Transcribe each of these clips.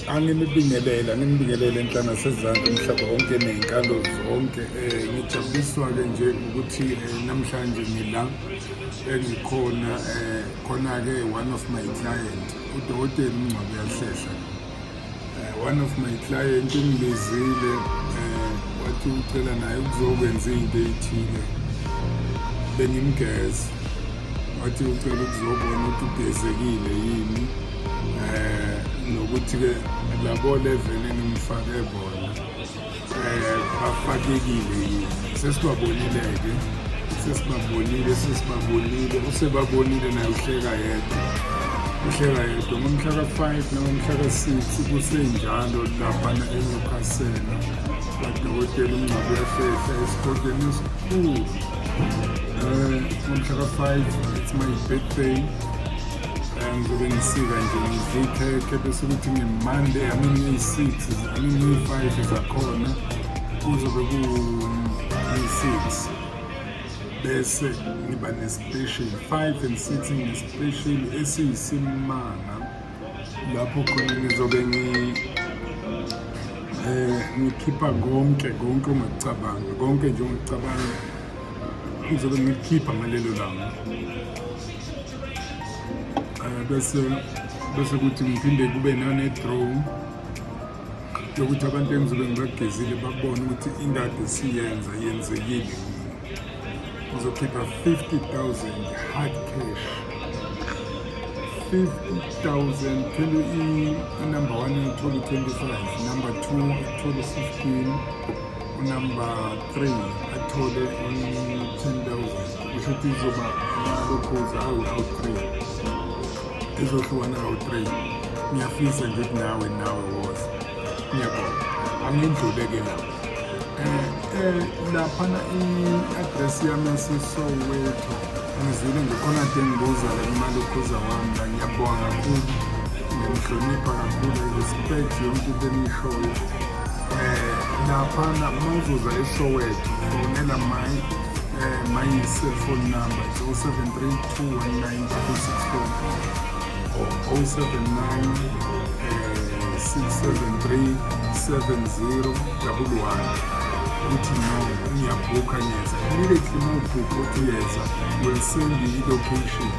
Anginibingelele, anginibingelele enhlanga sezandla umhlaba wonke ney'nkalo zonke. Ngijabuliswa-ke nje ukuthi namhlanje ngila engikhona khona-ke one of my client, udokotela uMngcwabo uyahlehla. One of my client ungibizile wathi ucela naye ukuzokwenza into ey'thile. Bengimgeza. Wathi ucela ukuzobona ukuthi ugezekile yini nokuthi-ke labo level engimfake bona bafakekile yini. Sesibabonile-ke, sesibabonile, sesibabonile, usebabonile naye uhleka yedwa. Uhleka yedwa ngomhla ka-5 nangomhla ka-6 kusenjalo laphana eNewcastle kwadokotela uMngcwabo uyahlehla esigodlweni esikhulu. Ngomhla ka-5 it's my birthday. Ngizobe ngisika nje ngidle ikhekhe bese kuthi nge-Monday, I mean ngeyi-6, I mean ngeyi-5 zakhona kuzobe ku-6 bese ngiba ne-special 5 and 6 nge-special esiyisimanga lapho khona ngizobe ngikhipha konke konke ongakucabanga konke nje ongakucabanga ngizobe ngikukhipha ngalelo langa. Bese kuthi ngiphinde kube nane-draw yokuthi abantu engizobe ngibagezile babone ukuthi indaba esiyenza yenzekile yini. Ngizokhipha 50,000 hard cash. 50,000 20 i-number 1 uthole 25, number 2 athole 15, unumber 3 athole u-10,000. Kusho ukuthi izoba amalokhozi awu-3, izohlukana kawu-3. Ngiyafisa nje ukuthi nawe woza. Ngiyabonga. Angindlule-ke lapho. Laphana i-address yami yaseSoweto ngizwile nje khona kade ngibuza la kumalokhuza wami la. Ngiyabonga kakhulu, ngiyanihlonipha kakhulu, I respect yonke into eniyishoyo. Laphana uma uzoza eSoweto fonela my cellphone number is 073 219 264 or 079 673 7011. Uthi no, ngiyabhukha, ngiyeza. Immediately uma ubhukha uthi uyeza, will send you i-location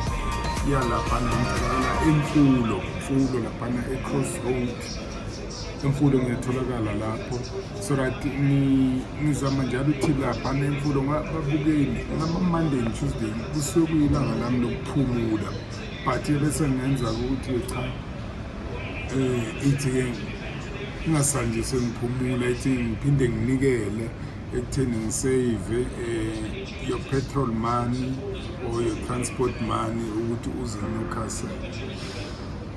yalaphana. Ngitholakala eMfulo, Mfulo laphana e-Crossroad eMfulo, ngiyatholakala lapho. So that ngizama njalo ukuthi laphana eMfulo babukeli ngama-Monday and Tuesday kusuke kuyilanga lami lokuphumula, but bese ngenza ukuthi cha, ithi-ke ngingasanje sengiphumula, ithi ngiphinde nginikele ekutheni ngisave your petrol money or your transport money ukuthi uze eNewcastle.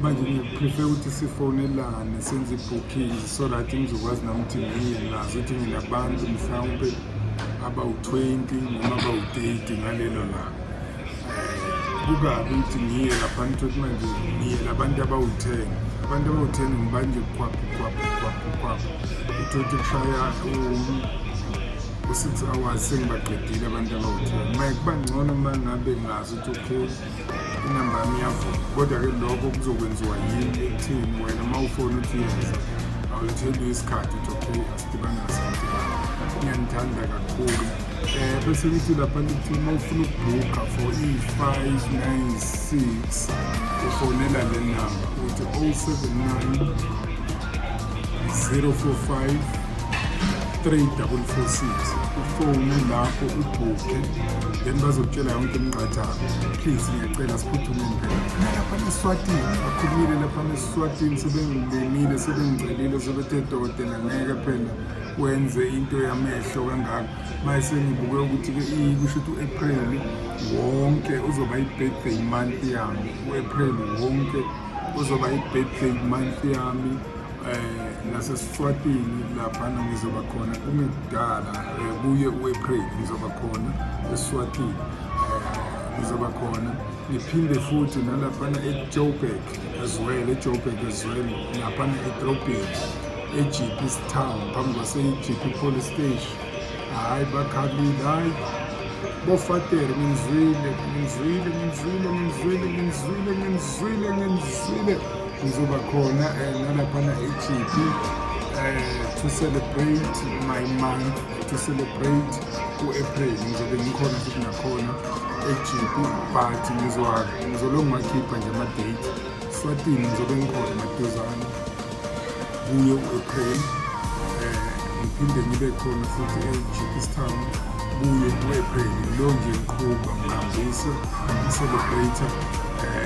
Manje ngiprefer ukuthi sifonelane senze i-booking so that ngizokwazi nami ukuthi ngiye ngazi ukuthi nginabantu mhlawumpe abawu-20 noma abawu-30 ngalelo langa. Kukabi ukuthi ngiye laphana uthole manje ngiye labantu abawu-10, abantu abawu-10 ngibanje khwaphu khwaphu khwaphu khwaphu, uthole ukuthi kushaya u-6 hours sengibaqedile abantu abawu-10. Maye kuba ngcono uma ngabe ngazi ukuthi okay, inamba yami iyavuma, kodwa-ke lokho kuzokwenziwa yini ekuthini wena uma ufona uthi yenza awutheli isikhathi uthi okay, asidibane ngasikhathi. Ngiyanithanda kakhulu. Bese ngithi lapha lithi uma ufuna ukubhukha for i-5 9 6 ufonela le namba uthi 079 045 3446, ufone lapho ubhukhe, then bazokutshela yonke imiqathango. Please, ngiyacela siphuthumeni phela. Nalapha eSwatini bakhulumile, lapha eSwatini sebengilimile, sebengicelile, sebethe dokotela ngeke phela wenze into yamehlo kangaka. Manje sengibuke ukuthi-ke kusho ukuthi u-April wonke uzoba i-birthday month yami, u-April wonke uzoba i-birthday month yami. NaseSwatini laphana ngizoba khona kungekudala, kuye u-April ngizoba khona eSwatini, ngizoba khona ngiphinde futhi nalaphana eJoburg as well, eJoburg as well, laphana edrobheni eJeppe Town phambi kwase-Jeppe Police Station. Hhayi bakhalile, hhayi bofatere, ngizwile, ngizwile, ngizwile, ngizwile, ngizwile, ngizwile, ngizwile. Ngizoba khona nalaphana eJipi to celebrate my month, to celebrate u-April. Ngizobe ngikhona futhi nakhona eJipi, but ngizolokhu ngiwakhipha nje ama-date. Swatini ngizobe ngikhona maduzane kuye u-April. Ngiphinde ngibe khona futhi eJeepistown kuye u-April. Ngilo nje ngiqhuba ngihambisa ngi-celebrate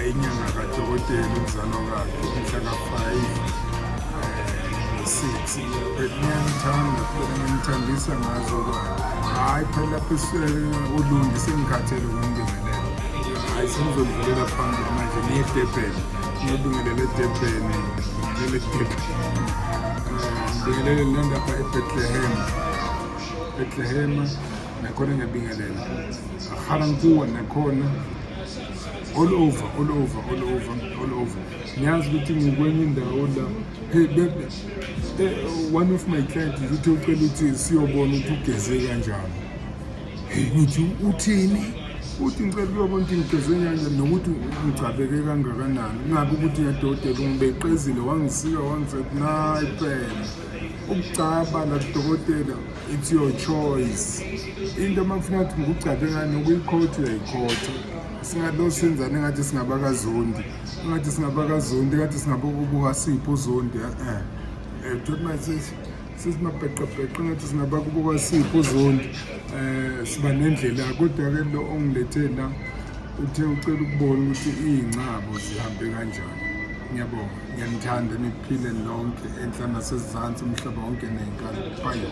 inyanga kadokotela, ukuzalwa kwakhe umhla ka-5 no-6. Ngiyanithanda phela, nginithandisa ngazo. Hhayi phela, lapho uLundi sengikhathele ukunibingelela. Hhayi, sengizodlulela phambili manje, niye eDurban, ngiyobingelela eDurban, ngibingelele eDurban, ngibingelele nalapha eBethlehem, Bethlehem nakhona ngiyabingelela, Ga-Rankuwa nakhona, all over, all over, all over, all over. Ngiyazi ukuthi ngikwenye indawo la. Hey bebe, one of my clients uthi ucela ukuthi siyobona ukuthi ugeze kanjani. Hey, ngithi uthini? Uthi ngicela ukuyobona ukuthi ngigeze kanjani nokuthi ngigcabeke kangakanani, kungabi ukuthi ngiyadokotela ungibeqezile wangisika wangisethi. Nayi phela ukugcaba nakudokotela, it's your choice. Into uma kufuna ukuthi ngikugcabe ngani, ukuyikhotha uyayikhotha. Singalo senzani engathi singabakazondi, engathi singabakazondi, engathi singabokubuka sipho uZondi. Thothi manje sesimabheqebheqe engathi singabakubuka sipho uZondi. Siba nendlela, kodwa-ke lo ongilethe la uthe ucela ukubona ukuthi iy'ncabo zihambe kanjani. Ngiyabonga, ngiyanithanda, niphile nonke enhla nasezansi, umhlaba wonke ney'nkalo. Bye.